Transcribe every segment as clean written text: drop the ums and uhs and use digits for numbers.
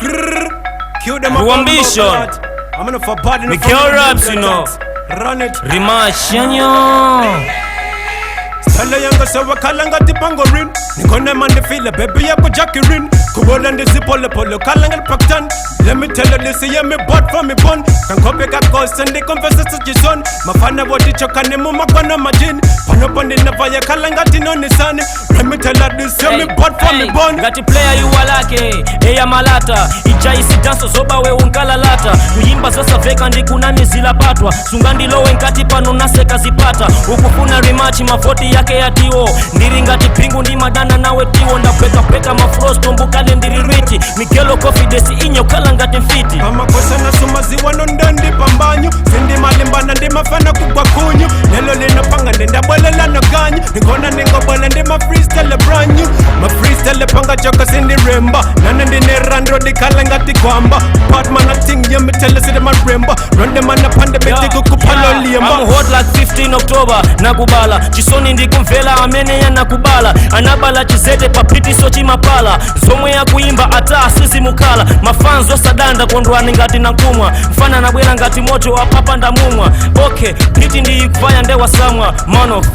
Kill them. Ambition. I'm gonna for bad. We kill raps, you know. Run it. Rimashanyo. Stella yanga sawa kalanga tipangorin. Nikona man feel baby yako jackirin. Kubola ndisi pole pole kalanga paktan. Let me tell you this, yeah me bad for me bun. Kan kope ka cause and confess to son. Mafana woti choka ne muma kwana majin. Pano pandi na ya kalanga tinoni san. Let me tell you this, yeah me bad for me bun. Ngati player yuwalake eya malata ijaisi danso zoba we unkalalata kuyimba zasaveka ndikunamizilapatwa sungandilowe nkati pano naseka zipata ukufuna rimachi mavoti yake yatiwo ndiri ngati phingu ndi madana nawe tiwo ndapwekapweka mafrosto mbukale ndiri riti migelo confidence inyo khala ngati mfiti Pamakosa nasumaziwa nondendi pambanyu sindimalimbana ndimafana kugwa kunyu lelo linopanga ndindabwelela nokanyu ndikona ningobwela ndima freestyle branyu ma freestyle panga joka sindiremba nane ndinerandro dikhala ngati kwamba batman ating yemitele sidimaremba rondemana pande betikukuphalolimba I'm hot like 15 October nakubala chisoni ndikumvela amene yanakubala anabala chizete paphitiso chimapala zomwe yakuimba ata asizimukhala mafanzo osadanda kondwani ngati nakumwa mfana anabwera ngati moto apapa ndamumwa okay phiti ndiyikufaya nde wasamwa manof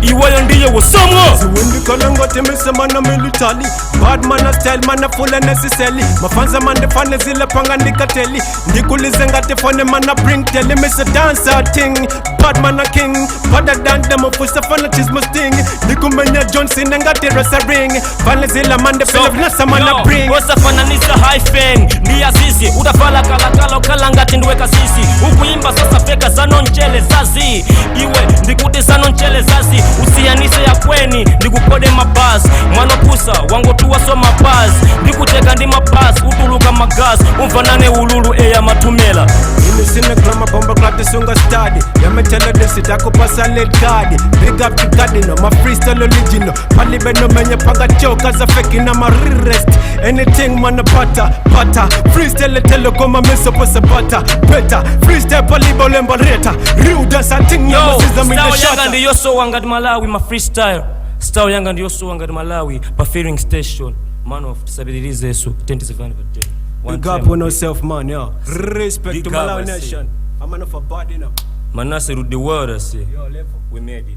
iweyo ndiye wasamwa Ziwindikhala ngati misemana militali bad man a style man a full necessary mafanza man ndifane zilepanga ndikateli ndikulize ngati fone man a bring teli mr dancer thing bad man a king better than them ofusa fanatism sting ndikumenya Johnson ngati wrestling fane zila man the nasa man a bring osafananisa hyphen ndi azizi utavala kalakala ukhala ngati ndiwe kasisi ukuyimba sosafeka zanonchele zazi iwe ndikuti zanonchele zazi usiyanise yakweni ndikupode mabasi mwanopusa wangotuwaso mabasi ndikuteka ndi mabasi utuluka magazi umvanane ululu eya mathumela Ine sine grama bomba klati sunga study. Yeah, me tell you this, it I could pass a lead card. Big up to God, you know, my freestyle original. Pali be no menye panga choke as a fake in my rest. Anything man a pata, pata. Freestyle tell you come me supposed to butter. Better. Freestyle pali bolemba reta. Rude as a thing, Yo, no system in the style yanga shutter. ndiyosowa ngati Malawi ma freestyle style yanga ndiyosowa ngati Malawi pa filling station man of tisapitirizeso 10 pa 10 One Big up time. on yourself, man, yo. Respect Big to up, Malawi I say. nation. I'm enough for bad, you know. Manase the world I say Yo, level. We made it.